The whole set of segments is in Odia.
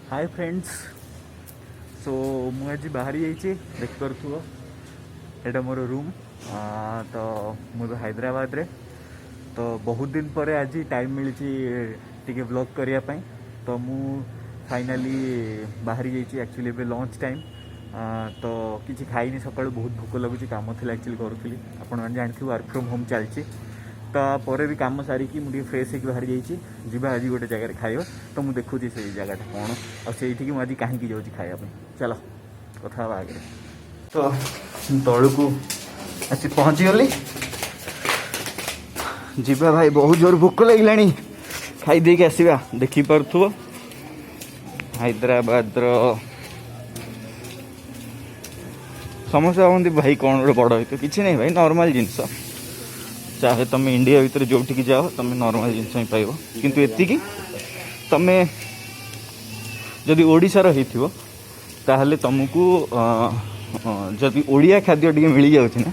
ହାଏ ଫ୍ରେଣ୍ଡସ୍, ସୋ ମୁଁ ଆଜି ବାହାରି ଯାଇଛି। ଦେଖିପାରୁଥିବ, ଏଇଟା ମୋର ରୁମ୍। ତ ମୁଁ ଏବେ ହାଇଦ୍ରାବାଦରେ। ତ ବହୁତ ଦିନ ପରେ ଆଜି ଟାଇମ୍ ମିଳିଛି ଟିକେ ବ୍ଲଗ୍ କରିବା ପାଇଁ। ତ ମୁଁ ଫାଇନାଲି ବାହାରି ଯାଇଛି। ଆକ୍ଚୁଆଲି ଏବେ ଲଞ୍ଚ ଟାଇମ୍, ତ କିଛି ଖାଇନି ସକାଳୁ। ବହୁତ ଭୋକ ଲାଗୁଛି। କାମ ଥିଲା, ଆକ୍ଚୁଆଲି କରୁଥିଲି। ଆପଣମାନେ ଜାଣିଥିବେ, ୱାର୍କ ଫ୍ରମ୍ ହୋମ୍ ଚାଲିଛି। ତାପରେ ବି କାମ ସାରିକି ମୁଁ ଟିକେ ଫ୍ରେଶ୍ ହେଇକି ବାହାରି ଯାଇଛି। ଯିବା ଆଜି ଗୋଟେ ଜାଗାରେ ଖାଇବା। ତ ମୁଁ ଦେଖୁଛି ସେଇ ଜାଗାଟା କ'ଣ ଆଉ ସେଇଠିକି ମୁଁ ଆଜି କାହିଁକି ଯାଉଛି ଖାଇବା ପାଇଁ। ଚାଲ, କଥା ହେବା ଆଗରେ। ତ ମୁଁ ତଳକୁ ଆସି ପହଞ୍ଚିଗଲି। ଯିବା ଭାଇ, ବହୁତ ଜୋର ଭୋକ ଲାଗିଲାଣି, ଖାଇ ଦେଇକି ଆସିବା। ଦେଖିପାରୁଥିବ ହାଇଦ୍ରାବାଦର। ସମସ୍ତେ ଭାବନ୍ତି, ଭାଇ, କ'ଣ ଗୋଟେ ବଡ଼ ହେଇଥିବ। କିଛି ନାହିଁ ଭାଇ, ନର୍ମାଲ ଜିନିଷ। ଚାହେ ତମେ ଇଣ୍ଡିଆ ଭିତରେ ଯେଉଁଠିକି ଯାଅ, ତମେ ନର୍ମାଲ ଜିନିଷ ହିଁ ପାଇବ। କିନ୍ତୁ ଏତିକି, ତମେ ଯଦି ଓଡ଼ିଶାର ହେଇଥିବ, ତାହେଲେ ତମକୁ ଯଦି ଓଡ଼ିଆ ଖାଦ୍ୟ ଟିକେ ମିଳିଯାଉଛି ନା,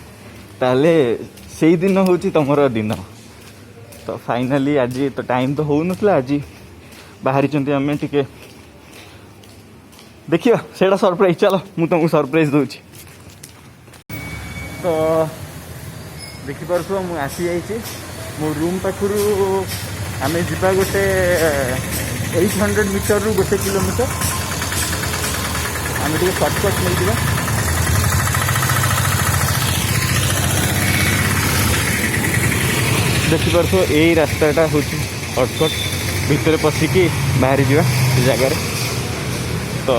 ତାହେଲେ ସେଇଦିନ ହେଉଛି ତମର ଦିନ। ତ ଫାଇନାଲି ଆଜି ତ ଟାଇମ୍ ତ ହେଉନଥିଲା, ଆଜି ବାହାରିଛନ୍ତି ଆମେ। ଟିକେ ଦେଖିବା, ସେଇଟା ସରପ୍ରାଇଜ୍। ଚାଲ, ମୁଁ ତମକୁ ସରପ୍ରାଇଜ୍ ଦେଉଛି। ତ ଦେଖିପାରୁଥିବ, ମୁଁ ଆସିଯାଇଛି ମୋ ରୁମ୍ ପାଖରୁ। ଆମେ ଯିବା ଗୋଟେ 800 ମିଟରରୁ 1 କିଲୋମିଟର। ଆମେ ଟିକେ ସର୍ଟକଟ୍ ନେଇଯିବା। ଦେଖିପାରୁଥିବ, ଏଇ ରାସ୍ତାଟା ହେଉଛି ସର୍ଟକଟ୍। ଭିତରେ ପଶିକି ବାହାରି ଯିବା ସେ ଜାଗାରେ। ତ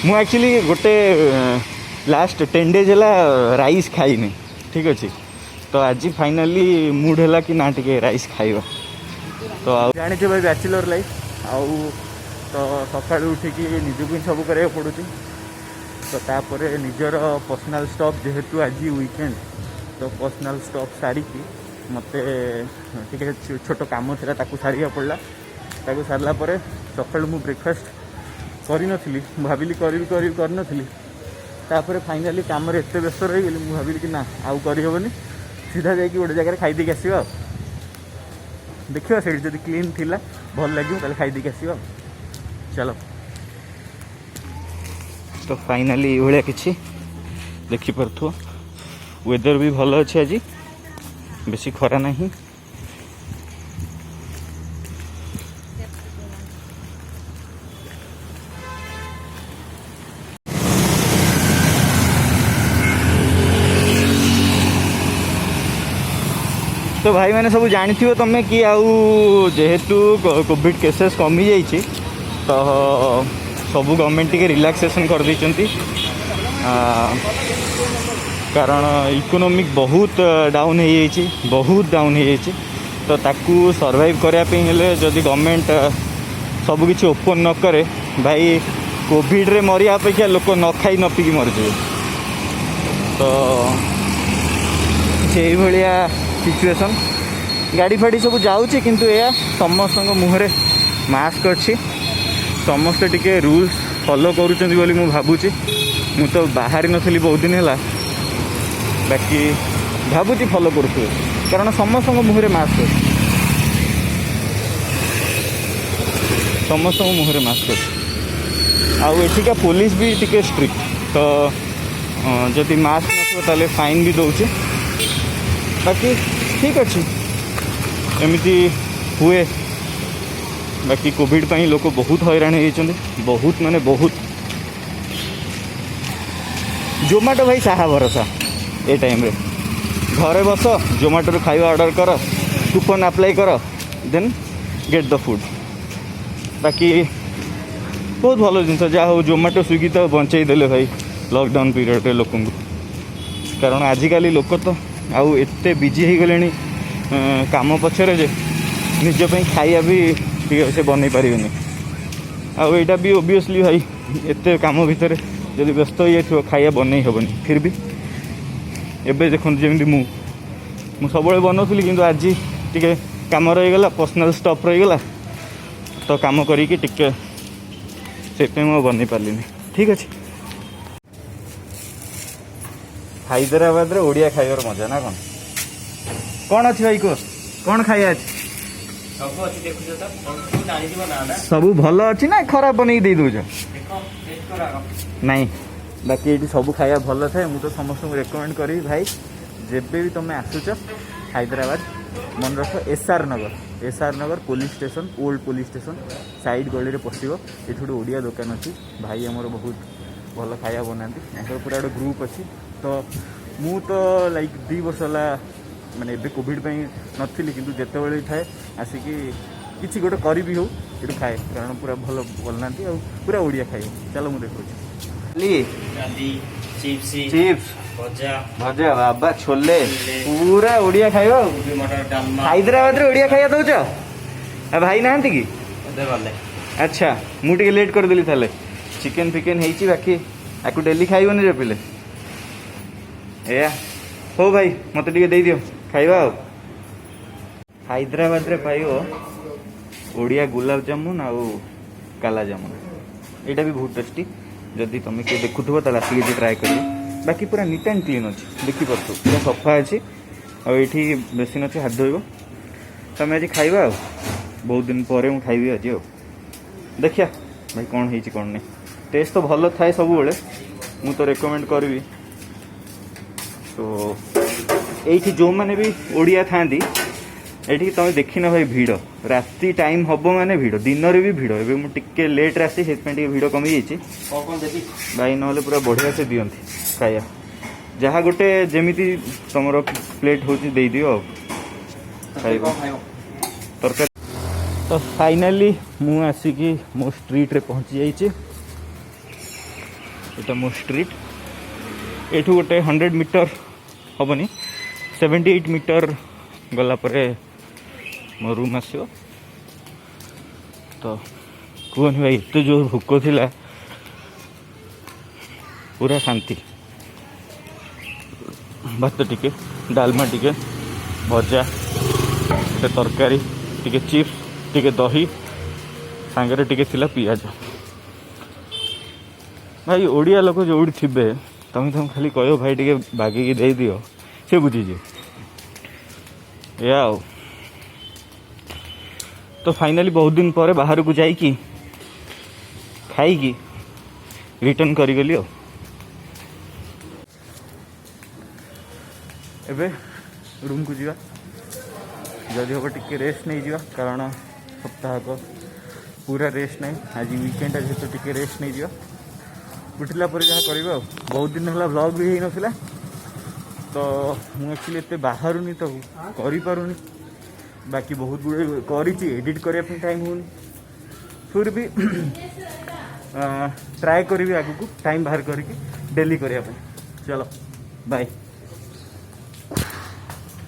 ମୁଁ ଆକ୍ଚୁଆଲି ଗୋଟେ ଲାଷ୍ଟ 10 ଡେଜ୍ ହେଲା ରାଇସ୍ ଖାଇନି, ଠିକ୍ ଅଛି। ତ ଆଜି ଫାଇନାଲି ମୁଡ୍ ହେଲା କି ନା, ଟିକେ ରାଇସ୍ ଖାଇବା। ତ ଆଉ ଜାଣିଛ ଭାଇ, ବ୍ୟାଚଲର୍ ଲାଇଫ୍। ଆଉ ତ ସକାଳୁ ଉଠିକି ନିଜକୁ ହିଁ ସବୁ କରିବାକୁ ପଡ଼ୁଛି। ତ ତାପରେ ନିଜର ପର୍ସନାଲ୍ ଷ୍ଟଫ୍, ଯେହେତୁ ଆଜି ୱିକେଣ୍ଡ, ତ ପର୍ସନାଲ୍ ଷ୍ଟଫ୍ ସାରିକି ମୋତେ ଟିକେ ଛୋଟ କାମ ଥିଲା, ତାକୁ ସାରିବାକୁ ପଡ଼ିଲା। ତାକୁ ସାରିଲା ପରେ ସକାଳୁ ମୁଁ ବ୍ରେକଫାଷ୍ଟ କରିନଥିଲି। ମୁଁ ଭାବିଲି କରିବି କରିବି, କରିନଥିଲି। ତାପରେ ଫାଇନାଲି କାମରେ ଏତେ ବ୍ୟସ୍ତ ରହିଗଲି, ମୁଁ ଭାବିଲି କି ନା, ଆଉ କରିହେବନି, ସିଧା ଯାଇକି ଗୋଟେ ଜାଗାରେ ଖାଇଦେଇକି ଆସିବା। ଆଉ ଦେଖିବା, ସେଇଠି ଯଦି କ୍ଲିନ୍ ଥିଲା, ଭଲ ଲାଗିବ, ତାହେଲେ ଖାଇଦେଇକି ଆସିବା। ଆଉ ଚାଲ। ତ ଫାଇନାଲି ଏଇଭଳିଆ କିଛି ଦେଖିପାରୁଥିବ। ୱେଦର ବି ଭଲ ଅଛି ଆଜି, ବେଶୀ ଖରା ନାହିଁ। ତ ଭାଇମାନେ ସବୁ ଜାଣିଥିବ ତମେ କି ଆଉ ଯେହେତୁ କୋଭିଡ଼ କେସେସ୍ କମିଯାଇଛି, ତ ସବୁ ଗଭର୍ଣ୍ଣମେଣ୍ଟ ଟିକେ ରିଲାକ୍ସେସନ୍ କରିଦେଇଛନ୍ତି। କାରଣ ଇକୋନୋମିକ୍ ବହୁତ ଡାଉନ୍ ହେଇଯାଇଛି, ବହୁତ ଡାଉନ୍ ହେଇଯାଇଛି। ତ ତାକୁ ସର୍ଭାଇଭ୍ କରିବା ପାଇଁ ହେଲେ ଯଦି ଗଭର୍ଣ୍ଣମେଣ୍ଟ ସବୁକିଛି ଓପନ୍ ନ କରେ, ଭାଇ, କୋଭିଡ଼ରେ ମରିବା ଅପେକ୍ଷା ଲୋକ ନ ଖାଇ ନ ପିଇକି ମରିଯିବେ। ତ ସେଇଭଳିଆ ସିଚୁଏସନ୍। ଗାଡ଼ି ଫାଡ଼ି ସବୁ ଯାଉଛି, କିନ୍ତୁ ଏଇଆ, ସମସ୍ତଙ୍କ ମୁହଁରେ ମାସ୍କ ଅଛି। ସମସ୍ତେ ଟିକେ ରୁଲ୍ସ ଫଲୋ କରୁଛନ୍ତି ବୋଲି ମୁଁ ଭାବୁଛି। ମୁଁ ତ ବାହାରି ନଥିଲି ବହୁତ ଦିନ ହେଲା, ବାକି ଭାବୁଛି ଫଲୋ କରୁଥିବେ, କାରଣ ସମସ୍ତଙ୍କ ମୁହଁରେ ମାସ୍କ ଅଛି। ସମସ୍ତଙ୍କ ମୁହଁରେ ମାସ୍କ ଅଛି। ଆଉ ଏଠିକା ପୋଲିସ ବି ଟିକେ ଷ୍ଟ୍ରିକ୍ଟ। ତ ଯଦି ମାସ୍କ ନଥିବ, ତାହେଲେ ଫାଇନ୍ ବି ଦେଉଛି। ବାକି ଠିକ୍ ଅଛି, ଏମିତି ହୁଏ। ବାକି କୋଭିଡ଼ ପାଇଁ ଲୋକ ବହୁତ ହଇରାଣ ହେଇଯାଇଛନ୍ତି, ବହୁତ ମାନେ ବହୁତ। ଜୋମାଟୋ ଭାଇ ସାହା ଭରସା ଏ ଟାଇମ୍ରେ। ଘରେ ବସ, ଜୋମାଟୋରୁ ଖାଇବା ଅର୍ଡ଼ର କର, କୁପନ୍ ଆପ୍ଲାଏ କର, ଦେନ୍ ଗେଟ୍ the food. ବାକି ବହୁତ ଭଲ ଜିନିଷ। ଯାହା ହଉ, ଜୋମାଟୋ, ସ୍ୱିଗି ତ ବଞ୍ଚେଇ ଦେଲେ ଭାଇ ଲକଡାଉନ୍ ପିରିୟଡ଼ରେ ଲୋକଙ୍କୁ। କାରଣ ଆଜିକାଲି ଲୋକ ତ ଆଉ ଏତେ ବିଜି ହେଇଗଲେଣି କାମ ପଛରେ ଯେ ନିଜ ପାଇଁ ଖାଇବା ବି ଟିକେ ସେ ବନେଇ ପାରିବେନି। ଆଉ ଏଇଟା ବି ଓବିୟସଲି ଭାଇ, ଏତେ କାମ ଭିତରେ ଯଦି ବ୍ୟସ୍ତ ହେଇଯାଇଥିବ, ଖାଇବା ବନେଇ ହେବନି। ଫିର୍ ବି ଏବେ ଦେଖନ୍ତୁ, ଯେମିତି ମୁଁ ସବୁବେଳେ ବନଉଥିଲି, କିନ୍ତୁ ଆଜି ଟିକେ କାମ ରହିଗଲା, ପର୍ସନାଲ୍ ଷ୍ଟଫ୍ ରହିଗଲା। ତ କାମ କରିକି ଟିକେ ସେଥିପାଇଁ ମୁଁ ଆଉ ବନେଇ ପାରିଲିନି। ଠିକ୍ ଅଛି। ହାଇଦ୍ରାବାଦରେ ଓଡ଼ିଆ ଖାଇବାର ମଜା ନା କ'ଣ? କ'ଣ ଅଛି ଭାଇ କୁହ, କ'ଣ ଖାଇବା ଅଛି? ସବୁ ଅଛି, ଦେଖୁଛ ତ, ସବୁ ଜାଣିଯିବ ନା ନା। ସବୁ ଭଲ ଅଛି ନା ଖରାପ ବନେଇକି ଦେଇ ଦଉଛ? ଦେଖ, ଟେଷ୍ଟ କର ଆଗ। ନାଇଁ, ବାକି ଏଇଠି ସବୁ ଖାଇବା ଭଲ ଥାଏ। ମୁଁ ତ ସମସ୍ତଙ୍କୁ ରେକମେଣ୍ଡ କରିବି ଭାଇ, ଯେବେ ବି ତୁମେ ଆସୁଛ ହାଇଦ୍ରାବାଦ, ମନେ ରଖ, ଏସ୍ ଆର୍ ନଗର, ଏସ୍ ଆର୍ ନଗର police station, old police station side ଗଳିରେ ପଶିବ। ଏଠି ଗୋଟେ ଓଡ଼ିଆ ଦୋକାନ ଅଛି। ଭାଇ ଆମର ବହୁତ ଭଲ ଖାଇବା ବନାନ୍ତି। ତାଙ୍କର ପୁରା ଗୋଟେ ଗ୍ରୁପ୍ ଅଛି। ତ ମୁଁ ତ ଲାଇକ୍ 2 ବର୍ଷ ହେଲା, ମାନେ ଏବେ କୋଭିଡ଼ ପାଇଁ ନଥିଲି, କିନ୍ତୁ ଯେତେବେଳେ ବି ଥାଏ ଆସିକି କିଛି ଗୋଟେ କରିବି ହଉ, ଏଠୁ ଖାଏ, କାରଣ ପୁରା ଭଲ ବନାନ୍ତି ଆଉ ପୁରା ଓଡ଼ିଆ ଖାଇବ। ଚାଲ, ମୁଁ ଦେଖୁଛି। ଡାଲି, ଚିପ୍ସ, ଚିପ୍ସ, ଭଜା, ଭଜା, ବାବା, ଛୋଲେ। ଛୋଲେ। ପୁରା ଓଡ଼ିଆ ଖାଇବା ଆଉ। କୋବି ମଟର ଡାଲମା। ହାଇଦ୍ରାବାଦରେ ଓଡ଼ିଆ ଖାଇବା ଦଉଛ? ଆଉ ଭାଇ ନାହାନ୍ତି କି? ଏବେ ଗଲେ। ଆଚ୍ଛା, ମୁଁ ଟିକେ ଲେଟ୍ କରିଦେଲି ତାହେଲେ। ଚିକେନ୍ ଫିକେନ୍ ହେଇଛି, ବାକି ଆକୁ ଡେଲି ଖାଇବନି ରେ ପିଲେ। ଏଇଆ। ହଉ ଭାଇ, ମୋତେ ଟିକେ ଦେଇଦିଅ ଖାଇବା। ଆଉ ହାଇଦ୍ରାବାଦରେ ପାଇବ ଓଡ଼ିଆ ଗୁଲାବଜାମୁନ ଆଉ କାଲା ଜାମୁନ। ଏଇଟା ବି ବହୁତ ଟେଷ୍ଟି। ଯଦି ତମେ କିଏ ଦେଖୁଥିବ, ତାହେଲେ ଆସିକି ଏଠି ଟ୍ରାଏ କରିବ। ବାକି ପୁରା ନିଟ୍ ଆଣ୍ଡ କ୍ଲିନ୍ ଅଛି, ଦେଖିପାରୁଥିବ, ପୁରା ସଫା ଅଛି। ଆଉ ଏଇଠି ବେସିନ୍ ଅଛି, ହାତ ଧୋଇବ ତମେ। ଆଜି ଖାଇବା ଆଉ ବହୁତ ଦିନ ପରେ ମୁଁ ଖାଇବି ଆଜି। ଆଉ ଦେଖିବା ଭାଇ, କ'ଣ ହେଇଛି କ'ଣ ନାହିଁ। ଟେଷ୍ଟ ତ ଭଲ ଥାଏ ସବୁବେଳେ, ମୁଁ ତ ରେକମେଣ୍ଡ କରିବି। ତ ଏଇଠି ଯେଉଁମାନେ ବି ଓଡ଼ିଆ ଥାଆନ୍ତି ଏଠିକି, ତମେ ଦେଖିନ ଭାଇ ଭିଡ଼। ରାତି ଟାଇମ୍ ହବ ମାନେ ଭିଡ଼, ଦିନରେ ବି ଭିଡ଼। ଏବେ ମୁଁ ଟିକେ ଲେଟ୍ରେ ଆସିଛି, ସେଥିପାଇଁ ଟିକେ ଭିଡ଼ କମିଯାଇଛି। କଣ କଣ ଦେବି? ଭାଇ ନହେଲେ ପୁରା ବଢ଼ିଆ ସେ ଦିଅନ୍ତି ଖାଇବା। ଯାହା ଗୋଟେ ଯେମିତି ତମର ପ୍ଲେଟ୍ ହେଉଛି, ଦେଇଦିଅ ଆଉ ଖାଇବ। କଣ ଖାଇବ? ତରକାରୀ। ତ ଫାଇନାଲି ମୁଁ ଆସିକି ମୋ ଷ୍ଟ୍ରିଟ୍ରେ ପହଞ୍ଚି ଯାଇଛି। ଏଇଟା ମୋ ଷ୍ଟ୍ରିଟ୍। ଏଠୁ ଗୋଟେ 100 ମିଟର ହେବନି, 78 ମିଟର ଗଲା ପରେ ମୋ ରୁମ୍ ଆସିବ। ତ କୁହନି ଭାଇ, ଏତେ ଜୋର ଭୋକ ଥିଲା, ପୁରା ଶାନ୍ତି। ଭାତ ଟିକେ, ଡାଲମା ଟିକେ, ଭଜା, ଗୋଟେ ତରକାରୀ ଟିକେ, ଚିପ୍ସ ଟିକେ, ଦହି, ସାଙ୍ଗରେ ଟିକେ ଥିଲା ପିଆଜ। ଭାଇ, ଓଡ଼ିଆ ଲୋକ ଯେଉଁଠି ଥିବେ, ତମେ ତାଙ୍କୁ ଖାଲି କହିବ, "ଭାଇ, ଟିକେ ବାଗେଇକି ଦେଇଦିଅ", ସେ ବୁଝିଯିବେ। ଏଇଆ ଆଉ। ତ ଫାଇନାଲି ବହୁତ ଦିନ ପରେ ବାହାରକୁ ଯାଇକି ଖାଇକି ରିଟର୍ନ କରିଗଲି। ଆଉ ଏବେ ରୁମ୍କୁ ଯିବା, ଯଦି ହେବ ଟିକେ ରେଷ୍ଟ ନେଇଯିବା, କାରଣ ସପ୍ତାହକ ପୁରା ରେଷ୍ଟ ନାହିଁ। ଆଜି ୱିକେଣ୍ଡଟା ଯେହେତୁ ଟିକେ ରେଷ୍ଟ ନେଇଯିବା, ଉଠିଲା ପରେ ଯାହା କରିବା। ଆଉ ବହୁତ ଦିନ ହେଲା ବ୍ଲଗ୍ ବି ହେଇନଥିଲା। ତ ମୁଁ ଆକ୍ଚୁଆଲି ଏତେ ବାହାରୁନି, ତ କରିପାରୁନି। ବାକି ବହୁତ ଗୁଡ଼ିଏ କରିଛି, ଏଡ଼ିଟ୍ କରିବା ପାଇଁ ଟାଇମ୍ ହେଉନି। ଫିର୍ ବି ଟ୍ରାଏ କରିବି ଆଗକୁ ଟାଇମ୍ ବାହାର କରିକି ଡେଲି କରିବା ପାଇଁ। ଚାଲ, ବାଏ।